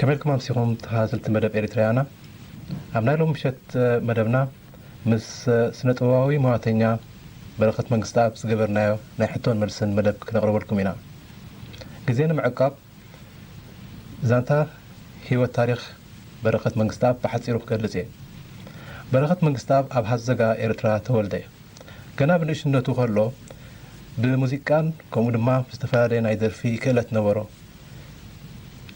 ከመይ ኢልኩም ኣምሲኹም ተኸታተልቲ መደብ ኤሪትራያና? ኣብ ናይ ሎሚ ምሸት መደብና ምስ ስነ ጥበባዊ ሞያተኛ በረኸት መንግስተኣብ ዝገበርናዮ ናይ ሕቶን መልስን መደብ ክነቕርበልኩም ኢና። ግዜ ንምዕቃብ ዛንታ ህይወት ታሪኽ በረኸት መንግስተኣብ ብሓጺሩ ክገልጽ እየ። በረኸት መንግስተኣብ ኣብ ሃዘጋ ኤርትራ ተወልደ። ገና ብንእሽነቱ ከሎ ብሙዚቃን ከምኡ ድማ ብዝተፈላለየ ናይ ደርፊ ክእለት ነበሮ።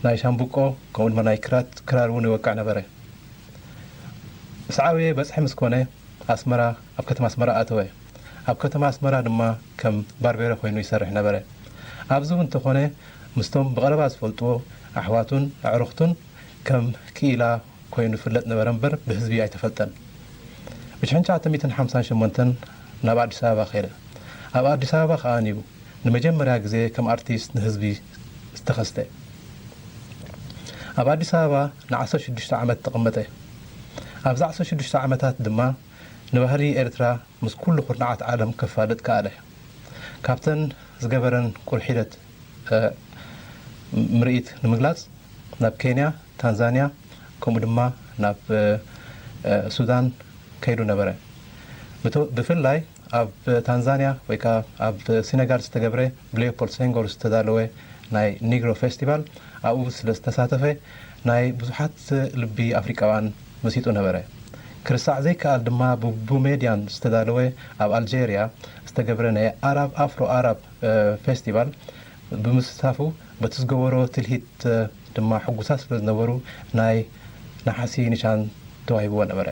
ናይ ሻምብቆ ከምኡ ድማ ናይ ክራት ክራር እውን ይወቅዕ ነበረ። ምስ ዓበየ በጽሒ ምስ ኮነ ኣስመራ ኣብ ከተማ ኣስመራ ኣተወ። ኣብ ከተማ ኣስመራ ድማ ከም ባርቤረ ኮይኑ ይሰርሕ ነበረ። ኣብዚ እውን እንተኾነ ምስቶም ብቐረባ ዝፈልጥዎ ኣሕዋቱን ኣዕሩኽቱን ከም ክኢላ ኮይኑ ይፍለጥ ነበረ እምበር ብህዝቢ ኣይተፈልጠን። ብ ሽሕን ትሽዓተ ሚእትን ሓምሳን ሸሞንተን ናብ ኣዲስ ኣበባ ከይደ። ኣብ ኣዲስ ኣበባ ከኣ እዩ ንመጀመርያ ግዜ ከም ኣርቲስት ንህዝቢ ዝተኸስተ። ኣብ ኣዲስ ኣበባ ንዓሰርተ ሽዱሽተ ዓመት ተቐመጠ። ኣብዚ ዓሰርተ ሽዱሽተ ዓመታት ድማ ንባህሊ ኤርትራ ምስ ኩሉ ኩርናዓት ዓለም ከፋልጥ ከኣለ። ካብተን ዝገበረን ቁር ሒደት ምርኢት ንምግላጽ ናብ ኬንያ፣ ታንዛንያ ከምኡ ድማ ናብ ሱዳን ከይዱ ነበረ። ብፍላይ ኣብ ታንዛንያ ወይ ከዓ ኣብ ሴነጋል ዝተገብረ ብሌኦፖልድ ሴንጎር ዝተዳለወ ናይ ኒግሮ ፌስቲቫል ኣብኡ ስለ ዝተሳተፈ ናይ ብዙሓት ልቢ ኣፍሪቃውያን መሲጡ ነበረ። ክርሳዕ ዘይከኣል ድማ ብቡሜድያን ዝተዳለወ ኣብ ኣልጀርያ ዝተገብረ ናይ ኣራብ ኣፍሮ ኣራብ ፌስቲቫል ብምስታፉ በቲ ዝገበሮ ትልሂት ድማ ሕጉሳት ስለ ዝነበሩ ናይ ነሓሲ ኒሻን ተዋሂብዎ ነበረ።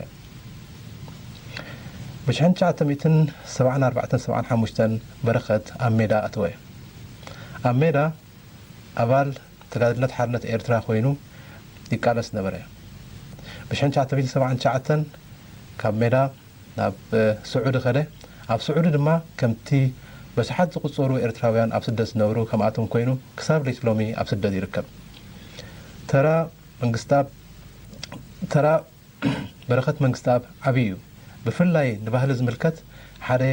ብ ሽሕን ትሽዓተ ሚእትን ሰብዓን ኣርባዕተን ሰብዓን ሓሙሽተን በረኸት ኣብ ሜዳ ኣተወ። ኣብ ሜዳ ኣባል ተጋድልነት ሓርነት ኤርትራ ኮይኑ ይቃለስ ነበረ። ብ ሽሕን ትሽዓተ ሚእትን ሰብዓን ትሽዓተን ካብ ሜዳ ናብ ስዑዲ ከደ። ኣብ ስዑዲ ድማ ከምቲ በሽሓት ዝቑጸሩ ኤርትራውያን ኣብ ስደት ዝነብሩ ከምኣቶም ኮይኑ ክሳብ ለይቲ ሎሚ ኣብ ስደት ይርከብ። ተራ መንግስታብ ተራ በረኸት መንግስታብ ዓቢ እዩ። ብፍላይ ንባህሊ ዝምልከት ሓደ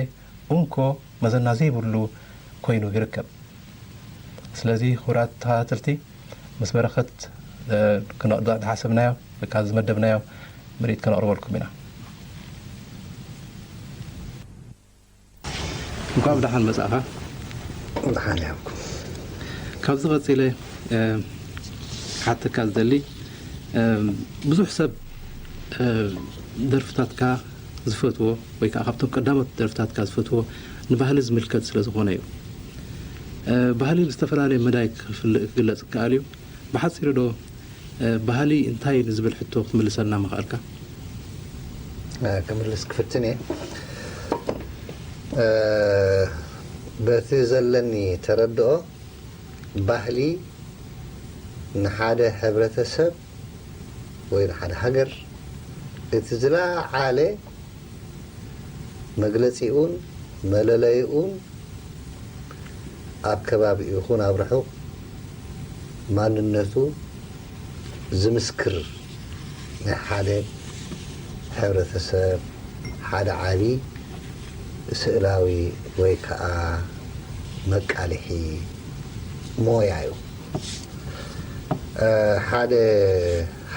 እንኮ መዘና ዘይብሉ ኮይኑ ይርከብ። ስለዚ ክቡራት ተኸታተልቲ ምስ በረኸት ክነቕዳ ዝሓሰብናዮ ወይ ከዓ ዝመደብናዮ ምርኢት ከነቕርበልኩም ኢና። እንኳዕ ብደሓን መጻእኻ። ደሓን ያብኩም። ካብዚ ቀጺለ ክሓተካ ዝደሊ ብዙሕ ሰብ ደርፍታትካ ዝፈትዎ ወይ ከዓ ካብቶም ቀዳሞት ደርፍታትካ ዝፈትዎ ንባህሊ ዝምልከት ስለ ዝኾነ እዩ። ባህሊ ብዝተፈላለየ መዳይ ክፍል- ክግለጽ ይከኣል እዩ። ብሓፂሩ ዶ ባህሊ እንታይ ንዝብል ሕቶ ክትምልሰልና ምኽኣልካ? ክምልስ ክፍትን እየ። በቲ ዘለኒ ተረድኦ ባህሊ ንሓደ ሕብረተሰብ ወይ ንሓደ ሃገር እቲ ዝለዓለ መግለፂኡን መለለይኡን ኣብ ከባቢኡ ይኹን ኣብ ርሑቕ ማንነቱ ዝምስክር ናይ ሓደ ሕብረተሰብ ሓደ ዓቢ ስእላዊ ወይ ከዓ መቃልሒ ሞያ እዩ። ሓደ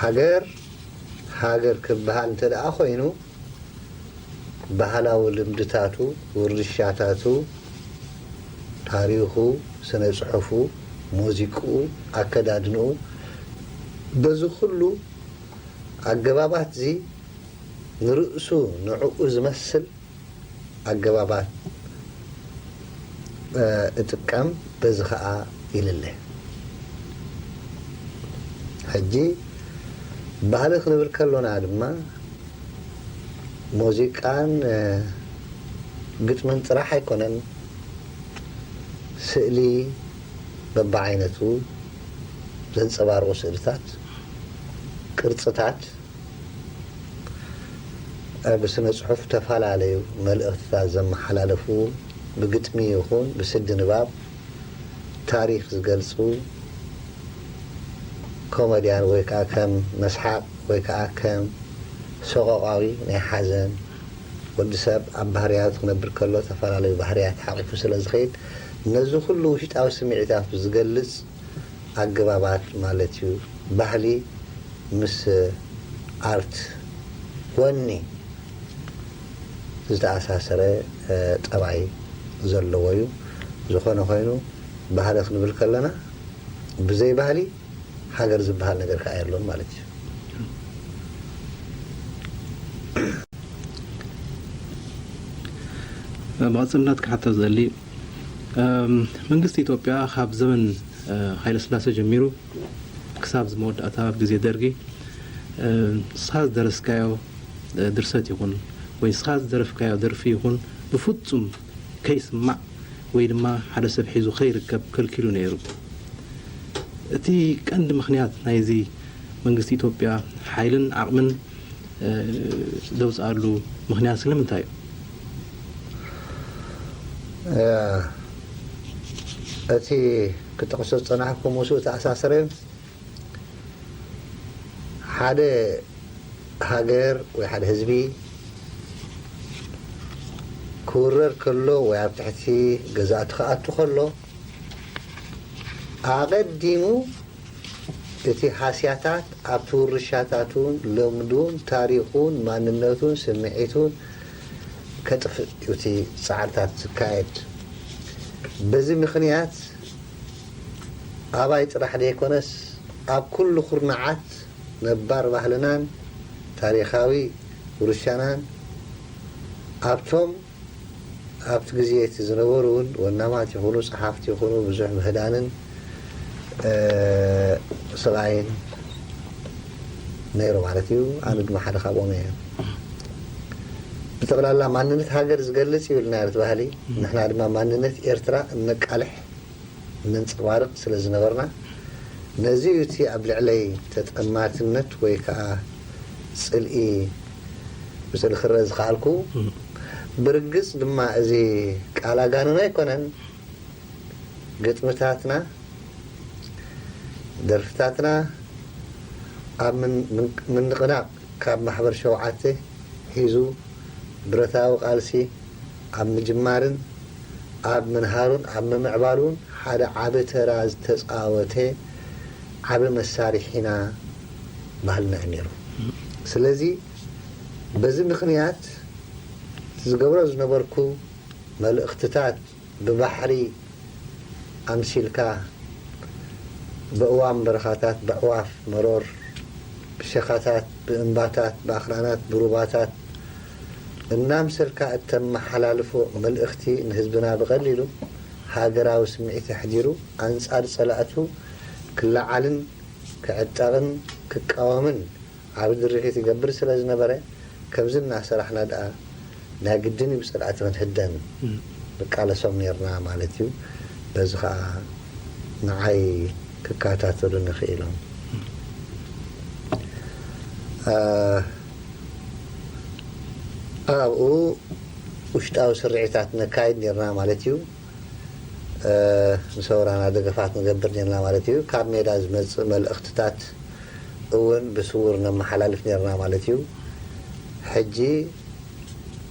ሃገር ሃገር ክበሃል እንተ ደኣ ኮይኑ ባህላዊ ልምድታቱ፣ ውርሻታቱ፣ ታሪኹ፣ ስነ ጽሑፉ፣ ሙዚቅኡ፣ ኣከዳድንኡ በዚ ኩሉ ኣገባባት እዚ ንርእሱ ንዕኡ ዝመስል ኣገባባት እጥቀም በዚ ኸኣ ይልለ። ሕጂ ባህሊ ክንብል ከሎና ድማ ሙዚቃን ግጥምን ጥራሕ ኣይኮነን። ስእሊ በብዓይነቱ ዘንጸባርቑ ስእልታት፣ ቅርጽታት፣ ብስነ ጽሑፍ ዝተፈላለዩ መልእኽትታት ዘመሓላለፉ፣ ብግጥሚ ይኹን ብስዲ ንባብ ታሪኽ ዝገልጹ፣ ኮመድያን ወይ ከዓ ከም መስሓቕ ወይ ከዓ ከም ሰቆቓዊ ናይ ሓዘን፣ ወዲ ሰብ ኣብ ባህርያቱ ክነብር ከሎ ዝተፈላለዩ ባህርያት ሓቒፉ ስለ ዝኸይድ ነዚ ኩሉ ውሽጣዊ ስምዒታቱ ዝገልጽ ኣገባባት ማለት እዩ። ባህሊ ምስ ኣርት፣ ወኒ ዝተኣሳሰረ ጠባይ ዘለዎ እዩ። ዝኾነ ኮይኑ፣ ባህሊ ክንብል ከለና፣ ብዘይ ባህሊ ሃገር ዝበሃል ነገር ከኣ የሎን ማለት እዩ። ብቐፅልነት ክሓተት ዘሊ፣ መንግስቲ ኢትዮጵያ ካብ ዘበን ሃይለስላሴ ጀሚሩ ክሳብ ዝመወዳእታ ኣብ ግዜ ደርጊ፣ ንስኻ ዝደረስካዮ ድርሰት ይኹን ወይ ንስኻ ዝደረፍካዮ ደርፊ ይኹን ብፍጹም ከይስማዕ ወይ ድማ ሓደ ሰብ ሒዙ ከይርከብ ከልኪሉ ነይሩ። እቲ ቀንዲ ምኽንያት ናይዚ መንግስቲ ኢትዮጵያ ሓይልን ዓቕምን ዘውፅኣሉ ምኽንያት ስለምንታይ እዩ? እቲ ክጠቕሶ ዝጸናሕኩ ምስኡ ተኣሳሰረ፣ ሓደ ሃገር ወይ ሓደ ህዝቢ ክውረር ከሎ ወይ ኣብ ትሕቲ ገዛእቲ ክኣቱ ከሎ፣ ኣቐዲሙ እቲ ሃስያታት ኣብቲ ውርሻታቱን ልምዱን ታሪኹን ማንነቱን ስምዒቱን ከጥፍእ እዩ እቲ ጻዕርታት ዝካየድ። በዚ ምኽንያት ኣባይ ጥራሕ ዘይኮነስ ኣብ ኩሉ ኩርናዓት ነባር ባህልናን ታሪኻዊ ውርሻናን ኣብቶም ኣብቲ ግዜ እቲ ዝነበሩ እውን ወናማት ይኹኑ ጸሓፍቲ ይኹኑ ብዙሕ ምህዳንን ስቓይን ነይሩ ማለት እዩ። ኣነ ድማ ሓደ ካብኦም እየ። ብጠቕላላ ማንነት ሃገር ዝገልጽ እዩ ኢልና እቲ ባህሊ። ንሕና ድማ ማንነት ኤርትራ እነቃልሕ እነንጸባርቕ ስለ ዝነበርና ነዚ እዩ እቲ ኣብ ልዕለይ ተጠማትነት ወይ ከዓ ጽልኢ ብጽሊ ክረአ ዝኸኣልኩ። ብርግጽ ድማ እዚ ቃል ኣጋንኖ ኣይኮነን። ግጥምታትና፣ ደርፍታትና ኣብ ምንቕናቕ ካብ ማሕበር ሸውዓተ ሒዙ ብረታዊ ቃልሲ ኣብ ምጅማርን ኣብ ምንሃሩን ኣብ ምምዕባሉን ሓደ ዓቢ ተራ ዝተጻወተ ዓቢ መሳርሒና ባህልና እዩ ነይሩ። ስለዚ በዚ ምኽንያት ዝገብሮ ዝነበርኩ መልእኽትታት ብባሕሪ ኣምሲልካ ብእዋም በረኻታት፣ ብኣዕዋፍ መሮር፣ ብሸኻታት፣ ብእምባታት፣ ብኣኽራናት፣ ብሩባታት እናምሰልካ እተመሓላልፎ መልእኽቲ ንህዝብና ብቐሊሉ ሃገራዊ ስምዒት ኣሕዲሩ ኣንጻር ጸላእቱ ክለዓልን ክዕጠቕን ክቃወምን ዓቢ ድርኺት ይገብር ስለ ዝነበረ፣ ከምዚ እናሰራሕና ደኣ ናይ ግድን እዩ ብጸላእቲ ክንህደን ንቃለሶም ኔርና ማለት እዩ። በዚ ኸኣ ንዓይ ክከታተሉኒ ክኢሎም። ኣብኡ ውሽጣዊ ስርዒታት ነካይድ ኔርና ማለት እዩ። ንሰውራና ደገፋት ንገብር ኔርና ማለት እዩ። ካብ ሜዳ ዝመጽእ መልእኽትታት እውን ብስውር ነመሓላልፍ ኔርና ማለት እዩ። ሕጂ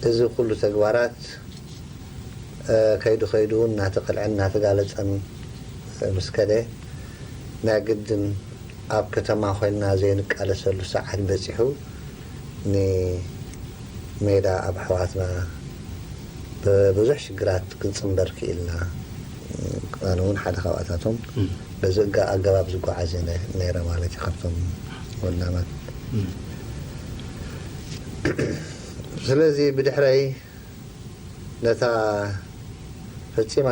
እዚ ኩሉ ተግባራት ከይዱ ከይዱ እውን እናተቐልዐን እናተጋለጸን ምስ ከደ ናይ ግድን ኣብ ከተማ ኮይንና ዘይንቃለሰሉ ሰዓት በጺሑ ንሜዳ ኣብ ኣሕዋትና ብብዙሕ ሽግራት ክንጽንበር ክኢልና። ኣነ እውን ሓደ ካብኣታቶም በዚ ኣገባብ ዝጓዓዝ እየ ነይረ ማለት እዩ ካብቶም ወናማት። ስለዚ ብድሕረይ ነታ ፈጺማ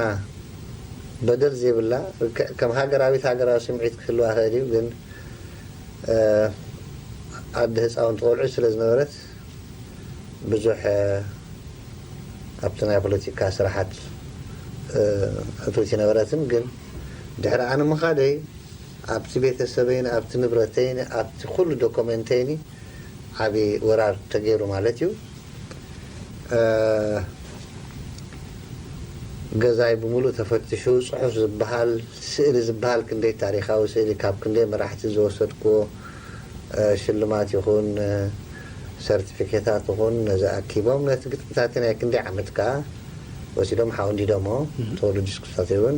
በደል ዘይብላ ርክዕ ከም ሃገራዊት ሃገራዊ ስምዒት ክህልዋ ይኽእል እዩ፣ ግን ኣደ ህፃውንቲ ቆልዑ ስለ ዝነበረት ብዙሕ ኣብቲ ናይ ፖለቲካ ስራሓት ሕትውቲ ነበረትን፣ ግን ድሕሪ ኣነ ምኻደይ ኣብቲ ቤተሰበይን ኣብቲ ንብረተይን ኣብቲ ኩሉ ዶኮመንተይኒ ዓቢ ወራር ተገይሩ ማለት እዩ። ገዛይ ብምሉእ ተፈትሹ፣ ጽሑፍ ዝበሃል፣ ስእሊ ዝበሃል፣ ክንደይ ታሪኻዊ ስእሊ፣ ካብ ክንደይ መራሕቲ ዝወሰድክዎ ሽልማት ይኹን ሰርቲፊኬታት ይኹን፣ ነዚ ኣኪቦም ነቲ ግጥምታተይ ናይ ክንደይ ዓመት ከኣ ወሲዶም ሓወንዲዶሞ። ተወልዱ ዲስኩሳት እውን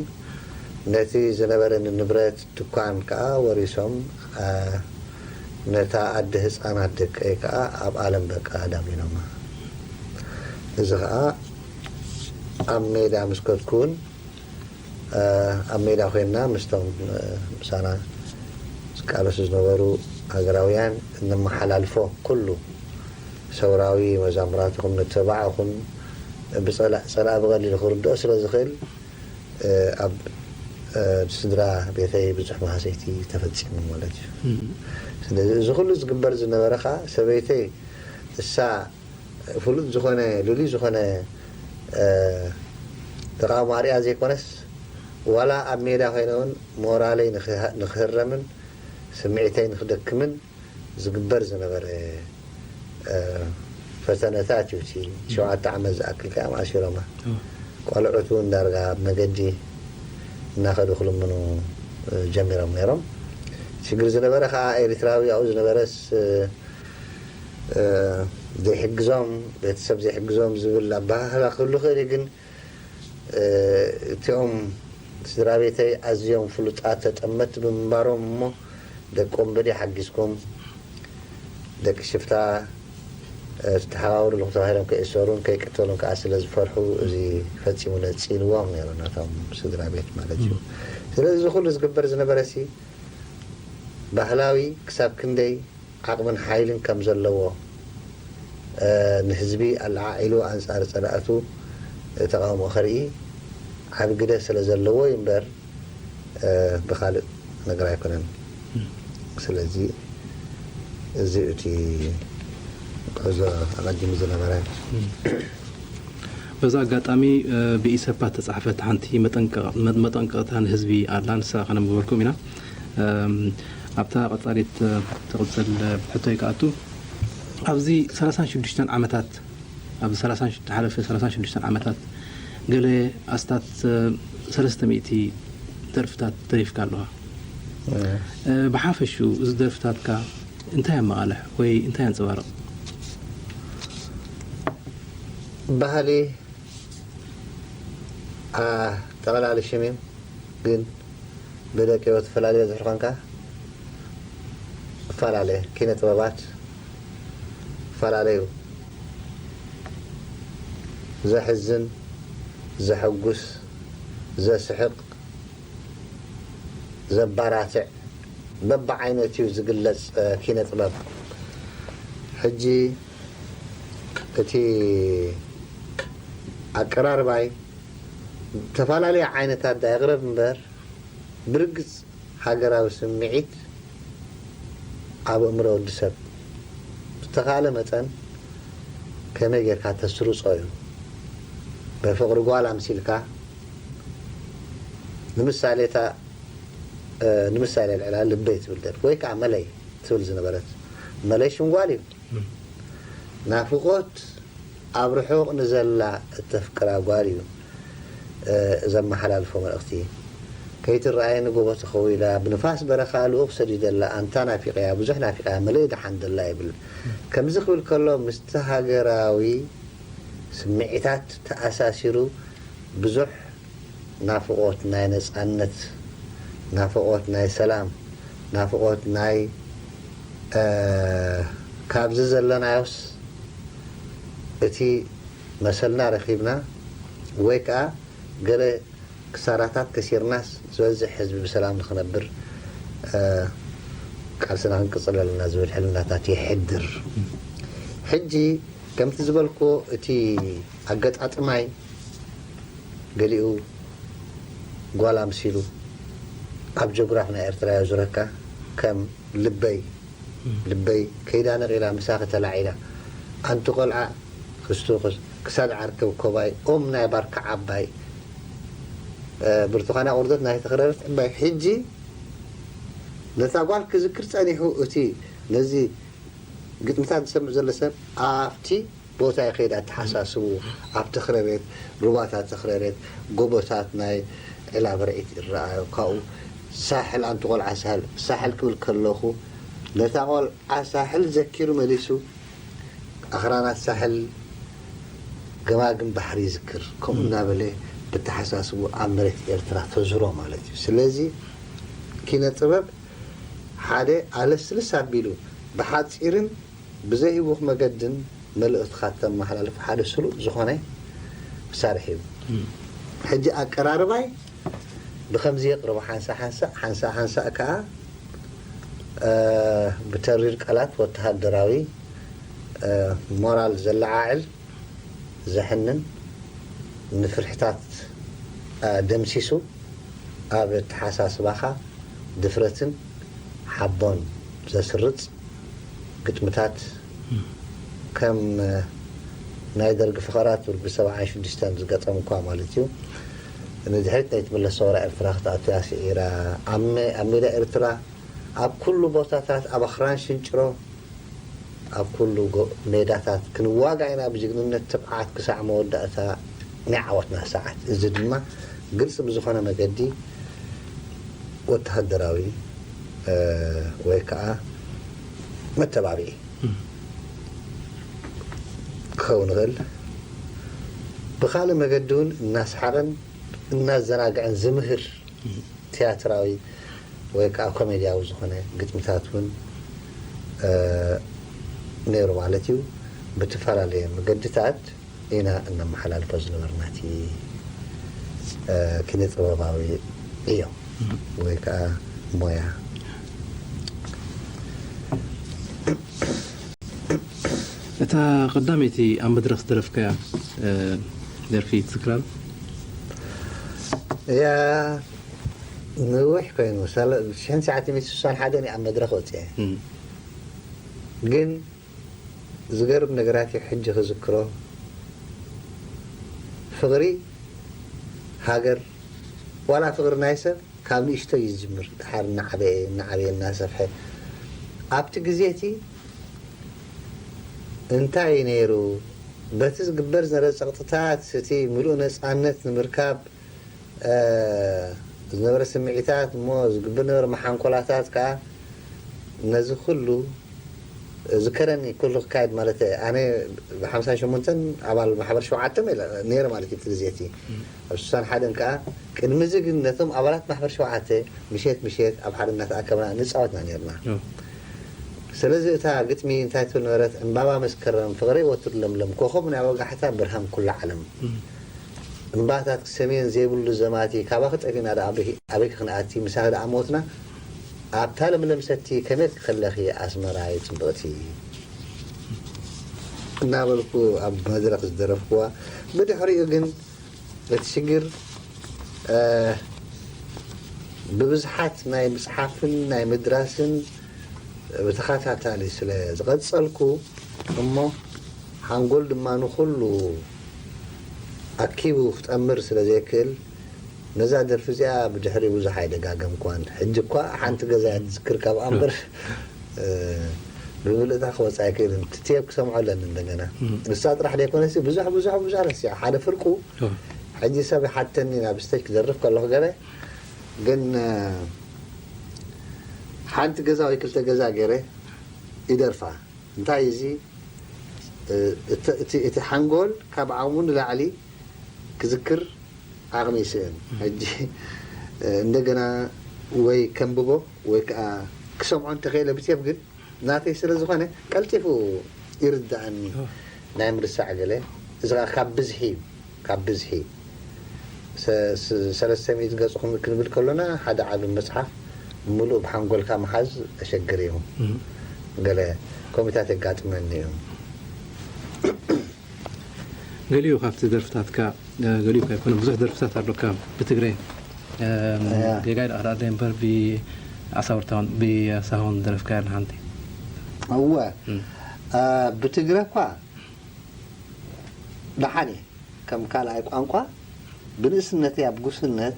ነቲ ዝነበረኒ ንብረት ድኳን ከኣ ወሪሶም፣ ኣ፣ ነታ ኣደ ህጻናት ደቀይ ከኣ ኣብ ዓለም በቃ ኣዳሚኖማ። እዚ ከኣ ኣብ ሜዳ ምስ ከድኩ እውን፣ ኣ፣ ኣብ ሜዳ ኮይንና ምስቶም፣ እ፣ ምሳና ዝቃለሱ ዝነበሩ ሃገራውያን እንመሓላልፎ ኩሉ ሰውራዊ መዛሙራትኹም ንተባዕኹም ብጸላእ፣ ጸላእ ብቐሊሉ ክርድኦ ስለ ዝኽእል፣ እ፣ ኣብ፣ እ፣ ስድራ ቤተይ ብዙሕ መሃሰይቲ ተፈጺሙ ማለት እዩ። እም። ስለዚ እዚ ኩሉ ዝግበር ዝነበረ ኸኣ ሰበይተይ እሳ ፍሉጥ ዝኾነ፣ ልሉይ ዝኾነ፣ እ፣ ተቓውሞ ኣርያ ዘይኮነስ፣ ዋላ ኣብ ሜዳ ኮይነ እውን ሞራለይ ንኽህ-፣ ንኽህረምን ስምዒተይ ንኽደክምን ዝግበር ዝነበረ፣ እ፣ ፈተነታት እዩ። እቲ ሸውዓተ ዓመት ዝኣክል ከኣ ኣሲሮማ። እዎ። ቆልዑት እውን ዳርጋ ኣብ መገዲ እናኸዱ ክልምኑ፣ እ፣ ጀሚሮም ነይሮም። ሽግር ዝነበረ ከኣ ኤርትራዊ ኣብኡ ዝነበረስ፣ እ፣ እ፣ ዘይሕግዞም፣ ቤተሰብ ዘይሕግዞም ዝብል ኣበሃህላ ክህሉ ይኽእል እዩ። ግን፣ እ፣ እቲኦም ስድራ ቤተይ ኣዝዮም ፍሉጣት ተጠመትቲ ብምንባሮም እሞ፣ ደቂ ወንበዴ ሓጊዝኩም፣ ደቂ ሽፍታ፣ እ፣ ትተሓባበሩ ኣለኹም ተባሂሎም ከይእሰሩን ከይቅተሉን ከኣ ስለ ዝፈርሑ፣ እዚ ፈጺሙ ነጺልዎም ነይሩ፣ ነቶም ስድራ ቤት ማለት እዩ። እም። ስለዚ እዚ ኩሉ ዝግበር ዝነበረሲ፣ ባህላዊ ክሳብ ክንደይ ዓቕምን ሓይልን ከም ዘለዎ፣ እ፣ ንህዝቢ ኣለዓዒሉ ኣንጻር ጸላእቱ ተቓውሞ ከርኢ ዓቢ ግደ ስለ ዘለዎ እዩ እምበር፣ እ፣ ብኻልእ ነገር ኣይኮነን። እም። ስለዚ እዚ እቲ ጉዕዞ ኣቐዲሙ ዝነበረ። እም። በዚ ኣጋጣሚ፣ እ፣ ብኢሰፓ ተጻሕፈት ሓንቲ መጠንቀቕ-፣ መ-፣ መጠንቀቕታ ንህዝቢ ኣላ፣ ንሳ ከነንብበልኩም ኢና። እም፣ ኣብታ ቀጻሊት፣ እ፣ ትቕጽል፣ እ፣ ሕቶይ ክኣቱ፣ ኣብዚ ሰላሳን ሽዱሽተን ዓመታት፣ ኣብዚ ሰላሳን ሽዱሽተ፣ ሓለፈ ሰላሳን ሽዱሽተን ዓመታት ገለ ኣስታት፣ እ፣ ሰለስተ ሚእቲ ደርፍታት ደሪፍካ ኣለኻ። እ። እ፣ ብሓፈሽኡ እዚ ደርፍታትካ እንታይ የመቓልሕ ወይ እንታይ የንጸባርቕ? ባህሊ፣ ኣ፣ ጠቕላሊ ሽም እዩ፣ ግን ብደቂቦ ትፈላለየ ዝሕር ኾንካ፣ እፈላለየ። ኪነ ጥበባት እፈላለዩ። ዘሕዝን፣ ዘሐጉስ፣ ዘስሕቕ፣ ዘባራትዕ፣ በብዓይነቱ እዩ ዝግለጽ፣ እ፣ ኪነ ጥበብ። ሕጂ እቲ ኣቀራርባይ ዝተፈላለየ ዓይነታት ዳ ይቕረብ እምበር፣ ብርግጽ ሃገራዊ ስምዒት ኣብ ኣእምሮ ወዲ ሰብ ብተኻእለ መጠን ከመይ ጌርካ ተስርጾ እዩ። ብፍቕሪ ጓል ኣምሲልካ፣ ንምሳሌ እታ፣ እ፣ ንምሳሌ ኣልዕላ ልበይ ትብል ደርፊ፣ ወይ ከኣ መለይ ትብል ዝነበረት፣ መለይ ሽም ጓል እዩ። እም። ናፍቖት ኣብ ርሑቕ ንዘላ እተፍቅራ ጓል እዩ፣ እ፣ ዘመሓላልፎ መልእኽቲ። ከይትረኣየኒ ጎቦ ተኸዊላ፣ ብንፋስ በረኻ ልኡኽ ሰዲደላ፣ ኣንታ ናፊቐያ፣ ብዙሕ ናፊቐያ፣ መለይ ደሓን ደላ ይብል። ከምዚ ክብል ከሎ ምስቲ ሃገራዊ ስምዒታት ተኣሳሲሩ ብዙሕ ናፍቖት ናይ ነጻነት፣ ናፍቖት ናይ ሰላም፣ ናፍቖት ናይ፣ እ፣ ካብዚ ዘለናዮስ እቲ መሰልና ረኺብና ወይ ከኣ ገለ ክሳራታት ከሲርናስ ዝበዝሕ ህዝቢ ብሰላም ንኽነብር፣ እ፣ ቃልስና ክንቅጽል ኣለና ዝብል ሕልናታት የሕድር። ሕጂ ከምቲ ዝበልኩ እቲ ኣገጣጥማይ ገሊኡ ጓል ኣምሲሉ ኣብ ጆግራፍ ናይ ኤርትራ የዙረካ ከም ልበይ፣ እም። ልበይ ከይዳ ነቒላ ምሳኺ ተላዒላ። ኣንቲ ቆልዓ ክስቱኽስ ክሳድ ዓርከብ ኮባይ ኦም ናይ ባርካ ዓባይ፣ እ፣ ብርቱኻና ቁርደት ናይ ተኽረረት ዕባይ። ሕጂ ነታ ጓል ክዝክር ጸኒሑ እቲ ነዚ ግጥምታት ዝሰምዕ ዘሎ ሰብ ኣብቲ ቦታ ይኸይድ ኣተሓሳስቡ። ኣብ ተኽረሬት፣ ሩባታት ተኽረሬት፣ ጎቦታት ናይ ዕላ በርዒት ይረኣዩ። ካብኡ ሳሕል ኣንቲ ቆልዓ ሳሕል፣ ሳሕል ክብል ከለኹ ነታ ቆልዓ ሳሕል ዘኪሩ መሊሱ ኣኽራናት ሳሕል፣ ገማግም ባሕሪ ይዝክር። ከምኡ እናበለ ብተሓሳስቡ ኣብ መሬት ኤርትራ ተዝሮ ማለት እዩ። ስለዚ ኪነ ጥበብ ሓደ ኣለስልስ ኣቢሉ ብሓጺርን ብዘይ ህውኽ መገድን መልእኽትኻ ተመሓላልፍ ሓደ ስሉጥ ዝኾነ መሳርሒ እዩ። ሕጂ ኣቀራርባይ ብኸምዚ የቕርቦ፣ ሓንሳእ ሓንሳእ ሓንሳእ ሓንሳእ ከኣ ብተሪር ቃላት ወተሃደራዊ ሞራል ዘለዓዕል ዘሕንን ንፍርሕታት ደምሲሱ ኣብ ኣተሓሳስባኻ ድፍረትን ሓቦን ዘስርጽ ግጥምታት ከም ናይ ደርጊ ፍኸራ ትብል ብሰብዓን ሽዱሽተን ዝገጠምኳ ማለት እዩ። ንድሕሪት ናይ ትምለስ ሰውራ ኤርትራ ክትኣቱ እያ ስዒራ። ኣብ ሜዳ ኤርትራ ኣብ ኩሉ ቦታታት ኣብ ኣኽራን ሽንጭሮ ኣብ ኩሉ ሜዳታት ክንዋጋእ ኢና ብጅግንነት ትብዓት ክሳዕ መወዳእታ ናይ ዓወትና ሰዓት። እዚ ድማ ግልፂ ብዝኾነ መገዲ ወተሃደራዊ ወይ ከዓ መተባብዒ ክኸውን ይኽእል። ብኻልእ መገዲ እውን እናስሓቕን እናዘናግዐን ዝምህር ቲያትራዊ ወይ ከዓ ኮሜድያዊ ዝኾነ ግጥምታት እውን ነይሩ ማለት እዩ። ብትፈላለየ መገድታት ኢና እነመሓላልፎ ዝነበርና እቲ ኪነ ጥበባዊ ዕዮ ወይ ከዓ ሞያ። እታ ቀዳመይቲ ኣብ መድረኽ ዝደረፍካያ ደርፊ ትዝክራ? እያ፣ ንውሕ ኮይኑ ሽሕን ትሽዓተ ሚእቲ ስሳን ሓደን ኣብ መድረኽ ወፅአ። ግን ዝገርም ነገራት እዩ ሕጂ ክዝክሮ። ፍቕሪ ሃገር ዋላ ፍቕሪ ናይ ሰብ ካብ ንእሽቶ እዩ ዝጅምር። ድሓር እናዓበየ እናዓበየ እናሰፍሐ ኣብቲ ግዜ እቲ እንታይ እዩ ነይሩ? በቲ ዝግበር ዝነበረ ጸቕጥታት እቲ ምሉእ ነጻነት ንምርካብ ዝነበረ ስምዒታት እሞ ዝግበር ነበረ መሓንኮላታት ከዓ ነዚ ኩሉ ዝከረኒ ኩሉ ክካየድ ማለት ኣነ ብሓምሳ ሸሞንተን ኣባል ማሕበር ሸውዓተ ነይረ ማለት እዩ። እቲ ግዜ እቲ ኣብ ስሳን ሓደን ከዓ ቅድሚ እዚ ግን ነቶም ኣባላት ማሕበር ሸውዓተ ምሸት ምሸት ኣብ ሓደ እናተኣከብና ንፃወትና ነርና። ስለዚ እታ ግጥሚ እንታይ ትብል ነበረት? ዕምባባ መስከረም ፍቕረይ ወትሩ ለምለም ኮኸብ ናይ ወጋሕታ ብርሃን ኩሉ ዓለም እምባታት ክሰምየን ዘይብሉ ዘማቲ ካባኺ ጠፊእና ደኣ ኣበይ ክንኣቲ ምሳኺ ደኣ ሞትና ኣብታ ለምለም ሰቲ ከመይ ከለኺ ኣስመራይ ፅብቕቲ እናበልኩ ኣብ መድረኽ ዝደረፍኩዋ። ብድሕሪኡ ግን እቲ ሽግር ብብዝሓት ናይ ምፅሓፍን ናይ ምድራስን ብተኸታታሊ ስለ ዝቐፀልኩ እሞ ሓንጎል ድማ ንኹሉ ኣኪቡ ክጠምር ስለ ዘይክእል ነዛ ደርፊ እዚኣ ብድሕሪ ብዙሕ ኣይደጋገምኳን። ሕጂ እኳ ሓንቲ ገዛ እያ ትዝክር ካብኣ እምበር ብምልእታ ክወፅእ ኣይክእልን። እቲ ቴፕ ክሰምዖ ኣለኒ እንደገና። ንሳ ጥራሕ ዘይኮነሲ ብዙሕ ብዙሕ ብዙሕ ረሲዐ ሓደ ፍርቁ ሕጂ ሰብ ይሓተኒ ናብ ስቴጅ ክደርፍ ከለኹ ገለ ግን ሓንቲ ገዛ ወይ ክልተ ገዛ ገይረ ይደርፋ። እንታይ እዚ እቲ ሓንጎል ካብ ዓቕሙ ንላዕሊ ክዝክር ዓቕሚ ይስእን። ሕጂ እንደገና ወይ ከንብቦ ወይ ከዓ ክሰምዖ እንተኽእለ ብቴፕ ግን ናተይ ስለ ዝኾነ ቀልጢፉ ይርድኣኒ ናይ ምርሳዕ ገለ። እዚ ከዓ ካብ ብዝሒ እዩ፣ ካብ ብዝሒ። ሰለስተ ሚእቲ ገፅ ክንብል ከሎና ሓደ ዓቢ መፅሓፍ ምሉእ ብሓንጎልካ ምሓዝ ኣሸግር እዩ። ገለ ኮሚታት የጋጥመኒ እዩ። ገሊኡ ካብቲ ደርፍታትካ ገሊኡ እኳ ኣይኮነ ብዙሕ ደርፍታት ኣሎካ ብትግረ። ጌጋይ ደኣ ክረኣለይ እምበር ብዓሳውርታውን ብሳሆን ደረፍካያ ኣላ ሓንቲ። እወ ብትግረ እኳ ደሓን እየ። ከም ካልኣይ ቋንቋ ብንእስነተይ ኣብ ጉስነት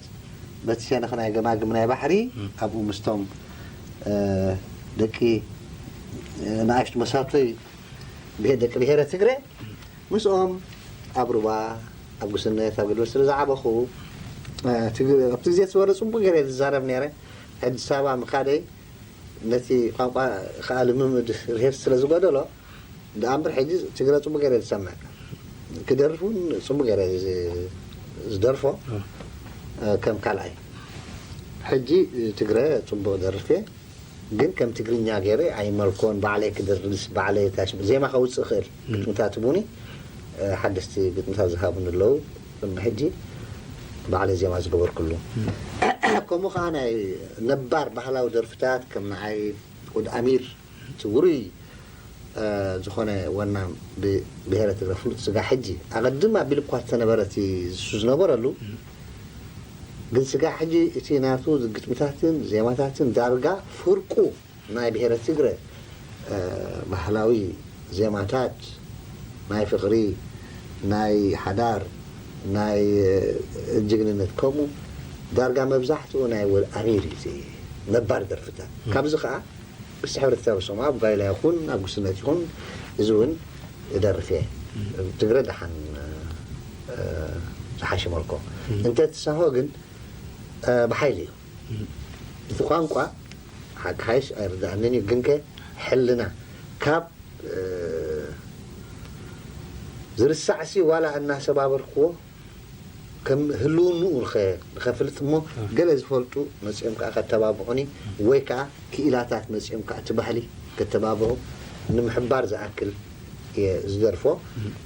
በቲ ሸነኽ ናይ ገማግም ናይ ባሕሪ ኣብኡ ምስቶም ደቂ ንኣሽቱ መሳቶይ ደቂ ብሄረ ትግረ ምስኦም ኣብ ሩባ ኣብ ጉስነት ኣብ ገድበ ስለ ዝዓበኹ ኣብቲ ግዜ ዝበረ ፅቡቅ ገይረ ዝዛረብ ነይረ። ኣዲስ ኣበባ ምኻደይ ነቲ ቋንቋ ከዓ ልምምድ ርሄርስ ስለ ዝጎደሎ ደኣ እምበር ሕጂ ትግረ ፅቡቅ ገይረ ዝሰምዕ ክደርፍ እውን ፅቡቅ ገይረ ዝደርፎ ከም ካልኣይ። ሕጂ ትግረ ጽቡቕ ደርፌ ግን ከም ትግርኛ ገይረ ኣይመልኮን። ባዕለይ ክደርስ፣ ባዕለይ ታሽ ዜማ ከውፅእ እኽእል። ግጥምታት ቡኒ ሓደስቲ ግጥምታት ዝሃቡኒ ኣለዉ። ሕጂ ባዕለይ ዜማ ዝገበርኩሉ። ከምኡ ከዓ ናይ ነባር ባህላዊ ደርፍታት ከም ንዓይ ወድ ኣሚር እቲ ውሩይ ዝኾነ ወናም ብብሄረ ትግረ ፍሉጥ ስጋ ሕጂ ኣቐድም ኣቢሉ እኳ ዝተነበረ እቲ ዝሱ ዝነበረሉ፣ ግን ስጋ ሕጂ እቲ ናቱ ግጥምታትን ዜማታትን ዳርጋ ፍርቁ ናይ ብሄረ ትግረ ባህላዊ ዜማታት፣ ናይ ፍቕሪ፣ ናይ ሓዳር፣ ናይ ጅግንነት፣ ከምኡ ዳርጋ መብዛሕትኡ ናይ ወድ ኣሚር እዩ፣ እቲ ነባር ደርፍታት። ካብዚ ከዓ ምስ ሕብረተሰብ ሶማ ኣብ ጓይላ ይኹን ኣብ ጉስነት ይኹን፣ እዚ እውን እደርፍ እየ። ትግረ ደሓን ዝሓሽ መልኮ። እንተ ትሳሆ ግን ብሓይሊ እዩ። እቲ ቋንቋ ሓካይሽ ኣይርዳእንን እዩ፣ ግንከ ሕልና ካብ ዝርሳዕሲ ዋላ እናሰባበርክዎ ከም ህልውንኡ ንኸ-፣ ንኸፍልጥ እሞ፣ ገለ ዝፈልጡ መጺኦም ከኣ ከተባብዑኒ፣ ወይ ከኣ ክኢላታት መጺኦም ከኣ እቲ ባህሊ ከተባብዑ ንምሕባር ዝኣክል እየ ዝደርፎ።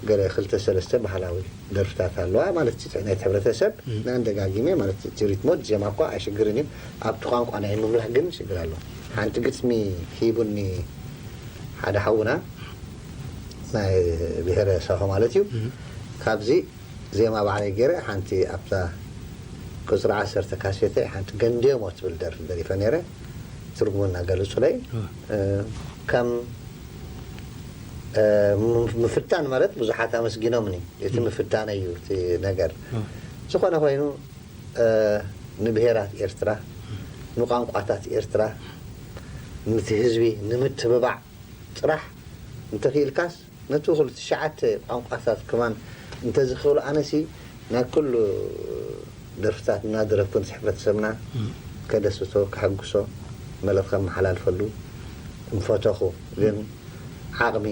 ገለ ክልተ ሰለስተ ባህላዊ ደርፍታት ኣለዋ፣ ማለት እቲ ናይቲ ሕብረተሰብ ንኣን ደጋጊመ፣ ማለት እቲ ሪትሞ፣ እቲ ዜማ እኳ ኣይሽግርን እዩ። ኣብቲ ቋንቋ ናይ ምምላህ ግን ሽግር ኣሎ። ሓንቲ ግጥሚ ሂቡኒ ሓደ ሓውና፣ ናይ ብሄረ ሳሆ ማለት እዩ። ካብዚ ዜማ ባዕለይ ገይረ ሓንቲ ኣብታ ቁጽሪ ዓሰርተ ካሴተይ ሓንቲ ገንድዮሞ ትብል ደርፊ ደሪፈ ነይረ። ትርጉሙ እናገለጹለይ። እ፣ ከም፣ እ፣ ም-፣ ምፍታን ማለት ብዙሓት ኣመስጊኖምኒ። እቲ ምፍታነይ እዩ እቲ ነገር። ዝኾነ ኮይኑ፣ እ፣ ንብሄራት ኤርትራ፣ ንቋንቋታት ኤርትራ፣ ነቲ ህዝቢ ንምትብባዕ ጥራሕ እንተኽኢልካስ፣ ነቲ ኩሉ ትሽዓተ ቋንቋታት ከማን እንተዝኽእሉ፣ ኣነሲ ናይ ኩሉ ደርፍታት እናደረፍኩ ነቲ ሕብረተሰብና ከደስቶ፣ ከሐጉሶ፣ መልእኽቲ ከመሓላልፈሉ ምፈተኹ። ግን ዓቕሚ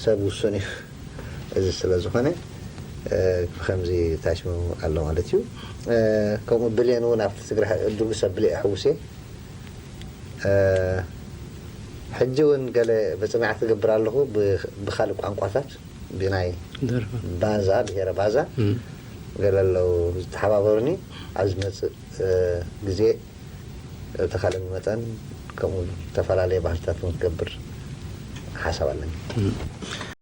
ሰብ ውሱን እዩ። እዚ ስለ ዝኾነ፣ እ፣ ብኸምዚ ታሽሙ ኣሎ ማለት እዩ። እ፣ ከምኡ ብሌን እውን ኣብቲ ትግራይ ድጉስ ኣቢለ እየ ሕጉስ እየ። እ፣ ሕጂ እውን ገለ መጽናዕቲ እገብር ኣለኹ ብ-፣ ብኻልእ ቋንቋታት፣ ብናይ ደርፊ። ባዛ፣ ብሄረ ባዛ እም። ገለ ኣለዉ ዝተሓባበሩኒ። ኣብ ዝመጽእ፣ እ፣ ግዜ ተኻእለኒ መጠን ከምኡ ዝተፈላለየ ባህልታት እውን ክገብር ሓሳብ ኣለኒ። እም።